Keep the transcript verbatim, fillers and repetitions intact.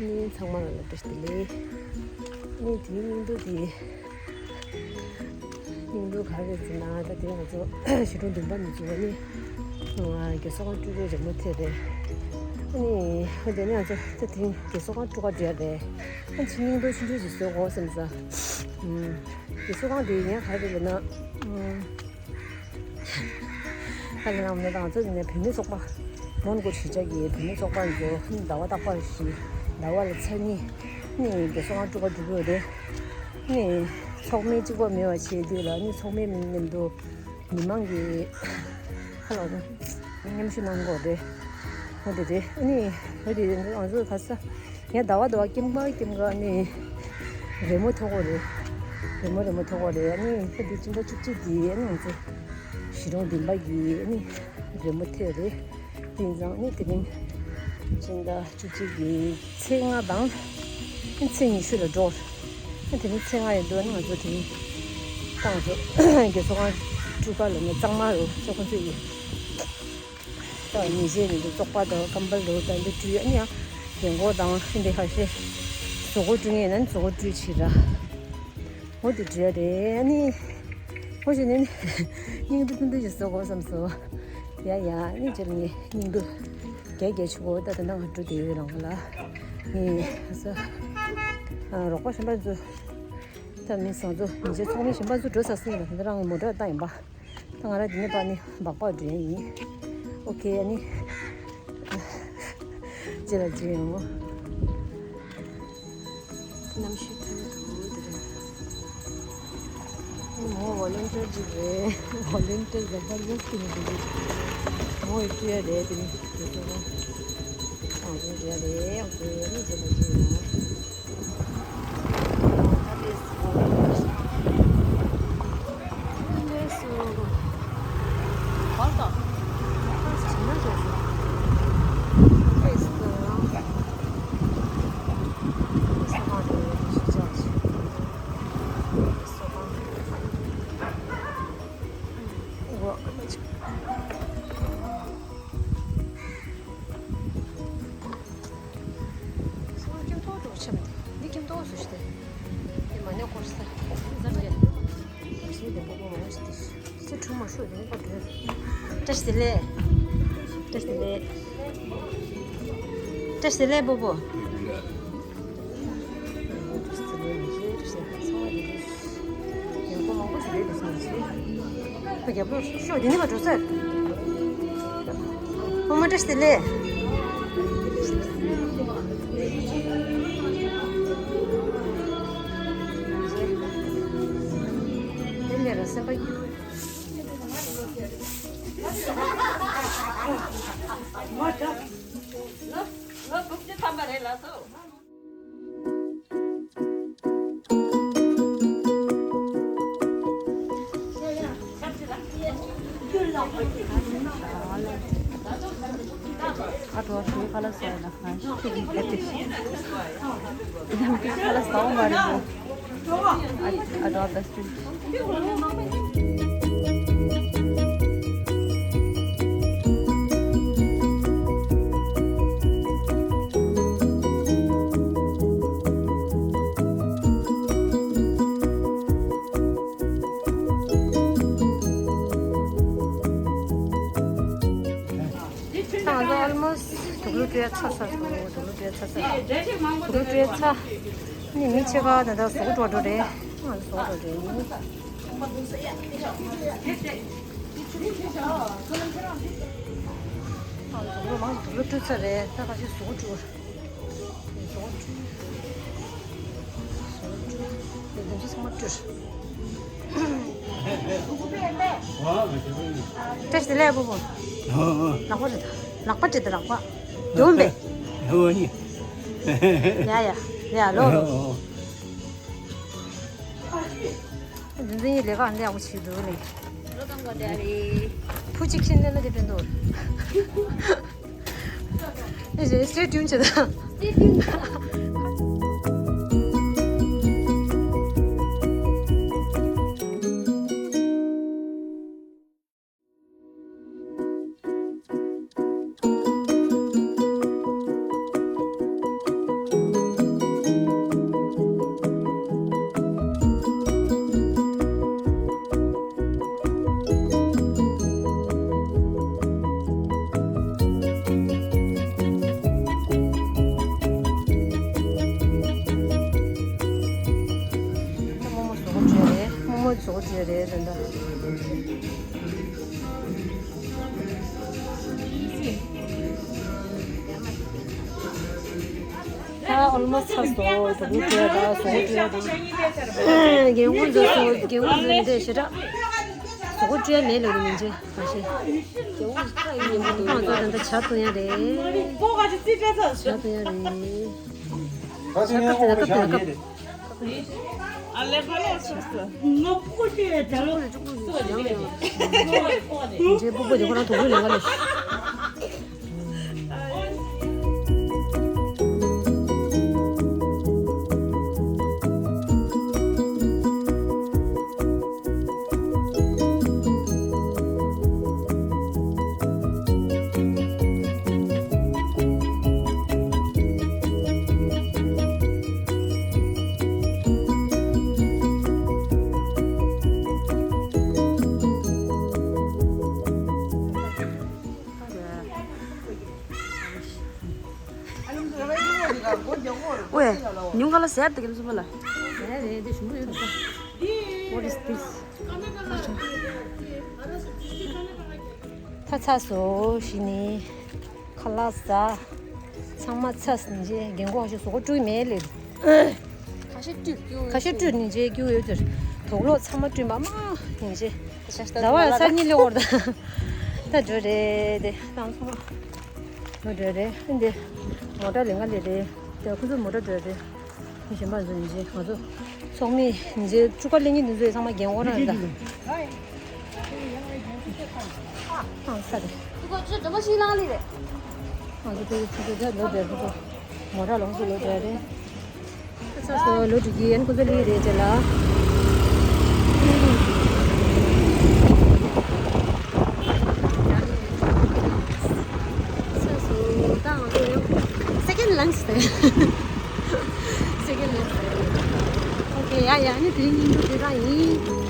ནི་ཚང་མ་ལ་བཀྲ་ཤིས་བདེ་ལེགས། ནི་དེའི་སྙིང་སྡུག་དེ། སྙིང་སྡུག་ག་རེ་རེད་ཟེར་ན། ད་དེ་ང་ཚོ་གཞིས་གྲོང་བདུན་པ་ནས་འཛུལ་བ་ནི། ཨ། རྒས་གསོ་ཁང་སྤྲུལ་སྐུའི་རི་མོ་མཐོ་རེད། ཨ་ནི་འོ་དེ་ནས་ང་ཚོ་ད་དེ་རྒས་གསོ་ཁང་སྤྲུལ་ག་འགྲོ་ཡ་རེད། ཨ་ནི་སྙིང་སྡུག་ཆུང་ཆུང་ཞིག་བཟོ་དགོས་བསམ་ས། ཨུམ། རྒས་གསོ་ཁང་དེ་ངས་ག་རེ་རེད་ལབ་ན། ཨུམ། ཧ་ལས་ནང་མི་དང་ཚོ་ནས་བུད་མེད་ཚོགས་པ། མོན་གྷོ་གཞིས་ཆགས་ཀྱི་བུད་མེད་ཚོགས་པ་ཚོ་ཟླ་བ་རྟག་པར་ཞིག་ཟླ་བ་ལ་ཚར་གཉིས་ནས་རྒས་གསོ་ཁང་སྤྲུལ་ག་འགྲོ་གི་ཡོད་རེད། ནས་ཚོགས་མི་གཅིག་པོ་མེད་པ་བྱེད་དུས་ལ་ནི་ཚོགས་མི་མཉམ་དུ་མི་མང་གི་ཧ་ལས་ནས་མཉམ་ཞུགས་གནང་དགོས་རེད། འོ་དེ་རེད། ཨ་ནི་འོ་དེ་རེད། ང་ཚོ་ག་ས། ཡང་ཟླ་བ་ཟླ་བ་ཀེམ་ཀ་ཀེམ་ཀ་ནི་རི་མོ་མཐོ་པོ་རེད། རི་མོ་རི་མོ་མཐོ་པོ་རེད། ཨ་ནི་ད་དེ་སྤྱི་ཟླ་བཅུ་གཅིག་གི་ཨ་ནི་ང་ཚོ་གཞིས་གྲོང་བདུན་པ་གི་ཨ་ནི་རི་མོ་མཐོ་རེད། དེ་ཙང་ནི་དེ་རིང་སྤྱི་ཟླ་བཅུ་གཅིག་གི་ཚེས་ལྔ་དང་ཚེས་ཉི་ཤུ་ལ་འགྲོ། ཨ་དེ་རིང་ཚེས་ལྔ་ཡིན་འདུག་ཨ་ནི་ང་ཚོ་དེ་རིང་ཏང་ཚོ་རྒས་གསོ་ཁང་སྤྲུལ་ག་ལ་ནི་གཙང་མ་རུ་ཚོ་ཁོང་ཚོ་ཡི། ད་ཉིན་ཤས་ནས་འདུག་བཙོག་པ་དང་ཀམ་པལ་འདུག་ད་འདི་བཀྲུས། ཨ་ནི་ཡང་རྒན་གོག་དང་ཨ་འདི་ཁ་ཤས་བཟོ་བཀོད་བཀྲུ་མཁན་ཡིན་ན་བཟོ་བཀོད་བཀྲུས་བྱེད་ར། འོ་དེ་འདྲ་རེད། ཨ་ནི་འོ་ཞེས་ནས་སྙིང་སྡུག་ཐུང་ཐུང་ཞིག་བཟོ་དགོས་བསམ་སོང་། ཡ་ཡ། ཨ་ནི་ཅེར་ངའི་སྙིང་སྡུག་རྒྱག་རྒྱག་ཆུ་བོ་ད་ད་ནང་འགྲོ་བསྡད་ཡོད་རང་ལ། ངའི་ས་རོགས་པ་གཞན་པ་ཚོ། ད་མི་སང་ཚོ་ཉིན་ཤས་ཚོགས་མི་གཞན་པ་ཚོ་འགྲོ་ཚར་སོང་ལ། ད་རང་གི་མོ་ཊ་བཏང་ཡིན་པ། ད་ང་རང་འདི་ནས་ཕར་ནི་སྦག་སྦག་འགྲོ་ཡ་ཡིན། ཨོ་ཁེ། ཨ་ནི་རྗེས་ལ་མཇལ་ཡོང་ངོ་། གནམ་གཤིས་ཐུང་ཐུང་དེ་རེད། མོ་ཝོ་ལན་ཊིར་ཅིག་རེད། ཝོ་ལན་ཊིར་ཟ་བར་ཡོད་ཀྱི་མི་འདུག་མོ་ཡི་བཀྲུ་ཡ་རེད། དེ་རིང་དེ་ཚོ་ལ་ཨང་དེ་རེད་རེད། ཨོ་ཁེ། ཨ་ནི་རྗེས་ལ་མཇལ་ཡོང་ངོ་། སོ་སོ་ཁྱིམ་ཐོག་འགྲོ་ཆེ་མི་འདུག་འདི་ཁྱིམ་ཐོག་སུ་ཞིག་སྟེ། འདི་མ་ཉོ་སྐོར་ས། ཟ་མ་རེད། ཞེས་དེ་པོ་པོ་མ་ཞིག་སྟེ། ཚེ་ཁྲུང་མ་ཤོད་དེ་ནི་པ་འགྲོ། བཀྲ་ཤིས་བདེ་ལེགས། བཀྲ་ཤིས་བདེ་ལེགས། བཀྲ་ཤིས་བདེ་ལེགས་པོ་པོ། ཡང་པོ་མང་པོ་ཞིག་རེད་འདུག་སོང་ཞིག་ཁ་རྒྱབ་ལོག་ཤོག་འདི་ནི་མ་འགྲོ་ཟེར། ཨོ་མ་བཀྲ་ཤིས་བདེ་ལེགས། དེ་ནས་ར་སེམས་པ། ལོ་ལོ་དྲུག་ཅུ་ཐམ་པ་རེད་ལགས་སོ། ཁ་དྲོ་ཞུ་ཁ་ལག་ཟ་ཡ་ན་ང་ཤི་ཁི་གི་དེ་ཁ་ལག་ཟ་འོ་མ་རེད་འདུག་ཨ་ཨ་དྲོ་བེ་སི་ཊི། ད་ང་ཚོ་ཨོལ་མོ་སི་དུག་ལོག་བཀྲུ་ཡ་ཚར་ཚར་སོང་། དུག་ལོག་བཀྲུ་ཡ་ཚར་ཚར། དུག་ལོག་བཀྲུ་ཡ་ཚར། ནི་མི་ཕྱེད་ཀ་ད་ལྟ་བཟོ་གྲོགས་འགྲོ་རེད། ང་ཚོ་བཟོ་གྲོགས་རེད། ཨ་དུག་ལོག་མང་དུག་ལོག་བཀྲུ་ཚར་རེད། ད་ཁ་ཤས་བཟོ་གྲོགས། བཟོ་གྲོགས། བཟོ་གྲོགས། དེ་ཚོ་ཚང་མ་བཀྲུ། བཀྲ་ཤིས་བདེ་ལེགས་པོ་པོ། ཨ་ཨ། ལག་པ་རེད་ད། ལག་པ་རེད་ད་ལག་པ། འདོན་པས། ཨ་ནི། ཡ་ཡ། ཡ་ལོ་ལོ། ཨ་ཨ། འཛིན་འཛིན་ཡི་ལས་ཀ་འདི་ཡག་པོ་བྱེད་འདུག་ལེ། ལོ་གང་གོ་དེ་རེད། ཕུ་གཅིག་ཕྱིན་ནས་ལ་དེ་དྲན་འདུག་ཨེ་ཞེ་stay tuned བྱེད་དང་། Stay tuned བྱེད་དང་། ད་ཨོལ་མོ་སི་ཚར་སོང་། གྲོགས་པོ་བཀྲུས་ཡ་དང་གཟུགས་པོ་བཀྲུས་ཡ་དང་། རྒན་ཁོང་ཚོ་སོང་། རྒན་ཁོང་ཚོ་འདི་ཞེ་དྲག་གཟུགས་པོ་བཀྲུས་ཡ་མེད་ལབ་ཀྱི་མི་འདྲ། མ་ཤེས། ཁོང་ཚོ་ད་ལྟ་ཇ་བཏུང་ཡ་རེད། ཇ་བཏུང་ཡ་རེད། ཇ་སྐབས་དེ་ན་སྐབས་དེ་ན་སྐབས། ཇ་སྤུ་གུ་དེ་ཁོ་རང་དུག་ལོག་ལེན་ག་ལ། ཝེ། ཉུང་ག་ལ་ཟེར་དེ་ག་ལ་སུ་པ་ལ། ཟེར་རེད་དེ་ཞུམ་པོ་ཡོད་ད། What is this? ད་ཚ་སོ་ཞི་ནི། ཁ་ལག་ཟ། ཚང་མ་ཚ་སི་ནི་རྗེས་རྒན་གོག་ཞིག་གཟུགས་པོ་བཀྲུས་མེད་ལེ། ཁ་ཤས་བཀྲུས་སྐྱུ། ཁ་ཤས་བཀྲུས་ནི་རྗེས་སྐྱུ་ཡོད་ཚོད། དུག་ལོག་ཚང་མ་བཀྲུས་མ་མ་ནི་རྗེས། ཟླ་བ་ས་གཉིས་ལེ་འོར་ད། ད་འགྲོ་རེད་དེ་ད་ཚང་མ། འགྲོ་འགྲོ་རེད་འདི། མོ་ཊ་ལེན་ག་ལེ་རེད། དེ་ཁོ་ཚོ་མོ་ཊ་འགྲོ་རེད། མི་གཞན་པ་ཚོ་ཡིན་ཅེ་ང་ཚོ་ཚོགས་མི་ཡིན་ཅེ་བཅུ་ཁ་ལེན་གྱི་འདི་ཚོ་ཚང་མ་རྒན་འཁོགས་རང་རེད་ད། ཨང་ས་རེད། ང་ཚོ་དེ་ཚོ་ཚོ་ཚོ་ལོ་བསྡད་ཁོ་ཚོ་མོ་ཊ་ལོངས་སུ་ལོ་བསྡད་རེད། ས་སོ་ལོ་དྲུག་གི་ཡན་ཁོ་ཚོ་ལི་རེད་ཅེ་ལ། ས་སོ་ད་ང་ཚོ་ཡང་second lunch་རེད། Second ལ། Okay, ཡ་ཡ་ནི་དེ་རིང་ཉིན་གྲུ་དེ་ག་ཡིན།